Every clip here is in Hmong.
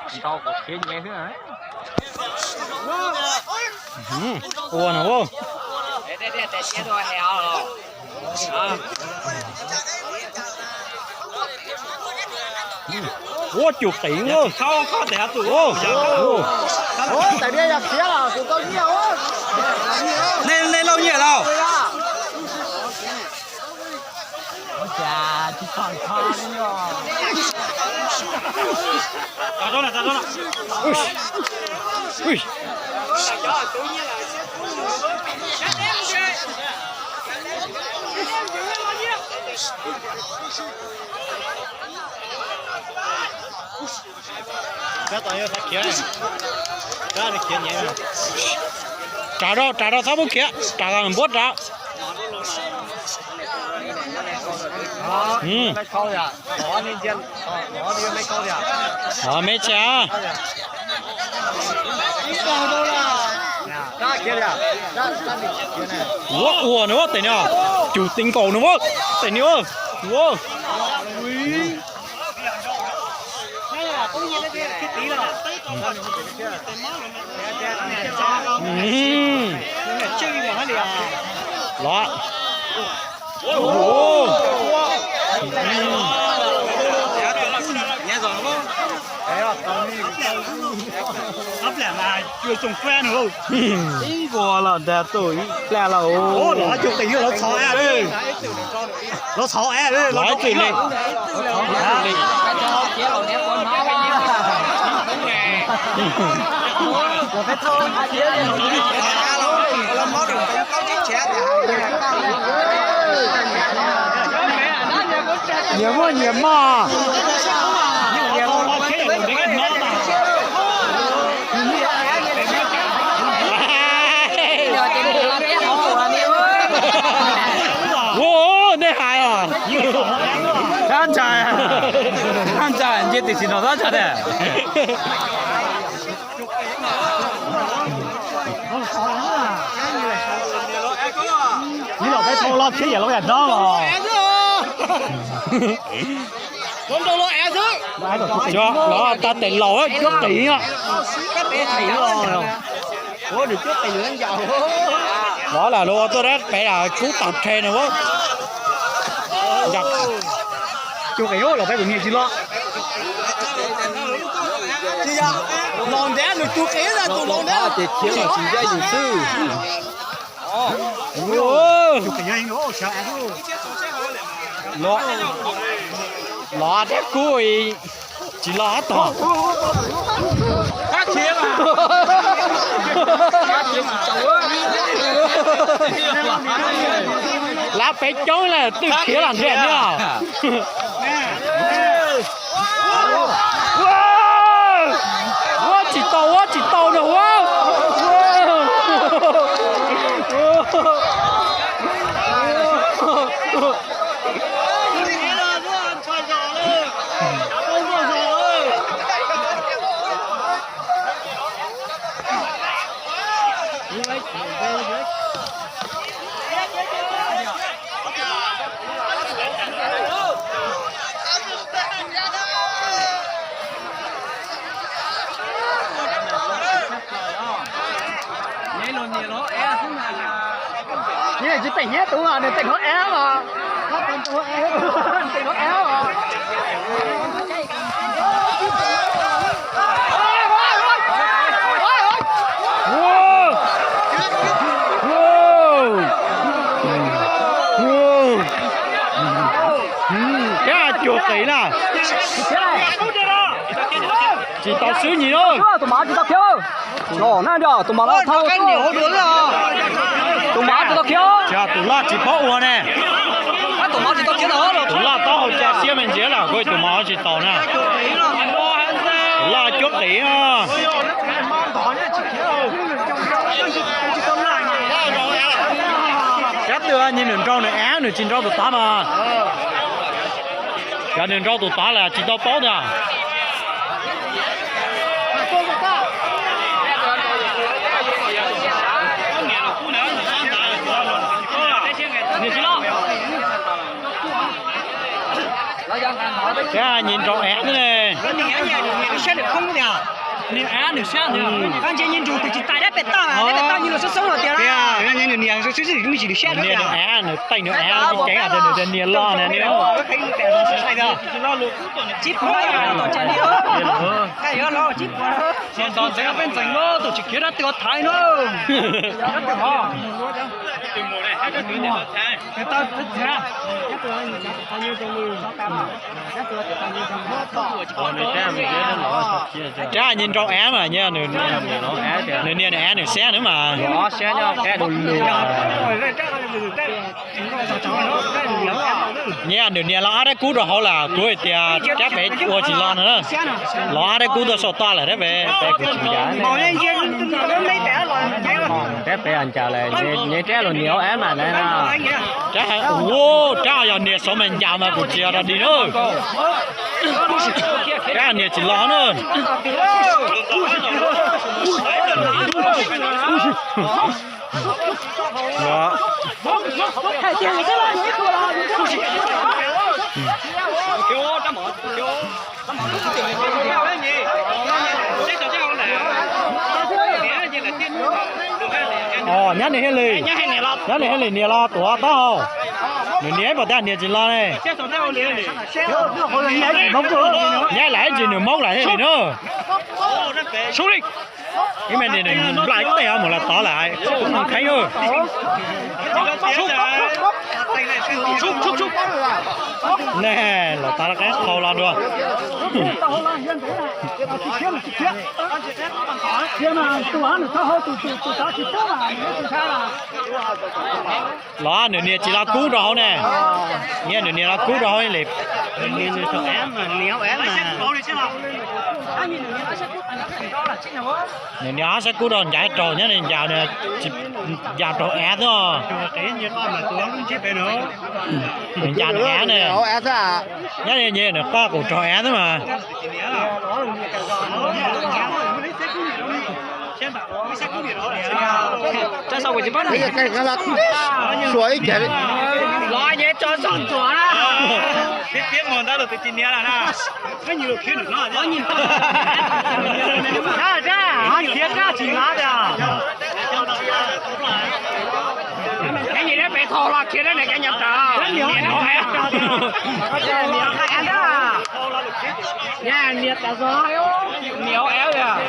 Tau kuv khiav nyiav xwb. Ua no. Ua cum qev. Tais diav yog khiav los kuv tau nyiaj. Nej lauj nyiaj lauj. Tsav rau, tsav rau, txhob pub khiav, tsav npuab tsav. Me tsa. Ua ua no tes no, cus ti nkaus no, tes no. Los. Ib npua los dag tuj ib plag los. Los txhov, los txhov. Nyias muaj nyias mog. Ua, nej hais os. Thab ntshai, thab ntshai, nce tim sim no thab ntshai tiag. Ib los peb thau los khiav yam los yam no los. Los tag tes laus cuab qis. Los lam luag tuaj dab pem lam kub tag rhe no. Cuag qis los peb tus niag tsis los. Los ntev nws cuag qis tus laus ntev ces khiav los tsis ncaj yus xwb. Los dab kub tsis los tog. Lab peb coob lawm twb khiav los ntiag no. Ua tsis tau, ua tsis tau no ua. Nws tsis teem nyiab tus, nws teem hauv av os. Teem hauv av os. Thiab cuag qis na. Tsis tau xwb nyim lawm. Tus mav tsis tau khiav. Los na, tus mav los thau. Tus mav tsis tau khiav. Tus loj tsis paub ua ne. Tus loj taub hau tsa siab me ntsis lawm, tus mav tsis tau na. Tus loj cuab qis. Cov twg nyias nws nrau nws av, nws tsis nrau tus tod mas. Cov nws nrau tus tod lawm tsis tau paub tiag. Thiab nyias nrau av xwb ne. Siab nws khoob tiag. Nws av nws siab nws. Koj ntsia nws nrug tes tsis tais dab pem toj, dab pem toj nws los xoob xoob los tiag. Nws niag xwb xwb nws siab nws av nws teej nws av ceev tias nws tias niag loj na. Tsib puas, tsib puas. Ntxeev peb ntxeev no tus tsis khiav dab tsi thaiv no. Rab nyiaj nrau av mas nyiaj, nws niag nws av nws siab nws mas. Nyiaj nws niag los ob dab kub rau hauv lawm, kuv hais tias rab pem ua tsis los no na. Los ob dab kub tuaj saum toj lawm rab pem, pem kuv tsis ncav. Rab pem ncav lawm, nyiaj rab los niag av mas na. Rab, rab yog niag saum mas ncav mas kuv tsis yog rau dig na. Rab niag tsis los na. Nyab nws thiaj li, nyab nws thiaj li niag los tuav taub hau. Nws niag ib pom tag niag tsis los ne. Nyab lam ib tsis nws Hmoob lam thiaj li na. Ib me nws nplaj ib teg mus los tod lawm, kheeb. Ne, los tod qab qhau los dua. Los nws niag tsis los kub rau hauv ne. Niag nws niag los kub rau hauv li. Nws niag ob sab kub rau ncav raug nyob nws ncav, ncav raug av xwb. Nws ncav nws av ne. Nyob nws qoj qus raug av xwb mas. Los nyob tso tsoom tsuav na. Khiav rab tsis lav tiag. Kev nyiam dab pem thaum los khiav rab nws kev nyiam tawm.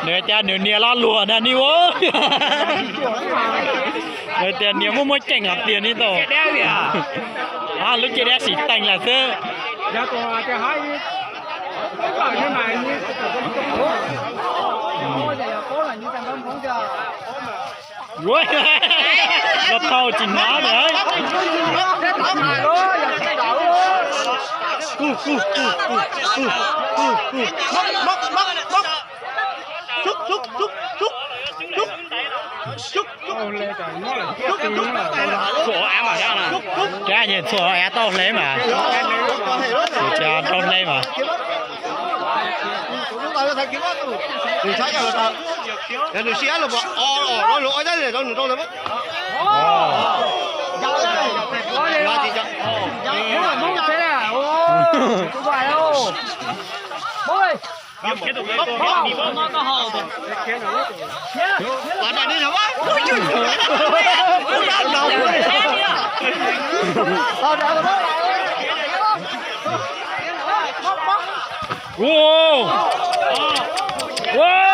Nws tias nws niag los luag na ni ua. Nws tias niag muaj muaj ceem hais tias ni tau. Lub caj dab sim teem lawm xwb. Los thau tsis hnov ntag. Rab nyiaj txhua av tau hle mas. Tsis tau hle mas. Ua, ua,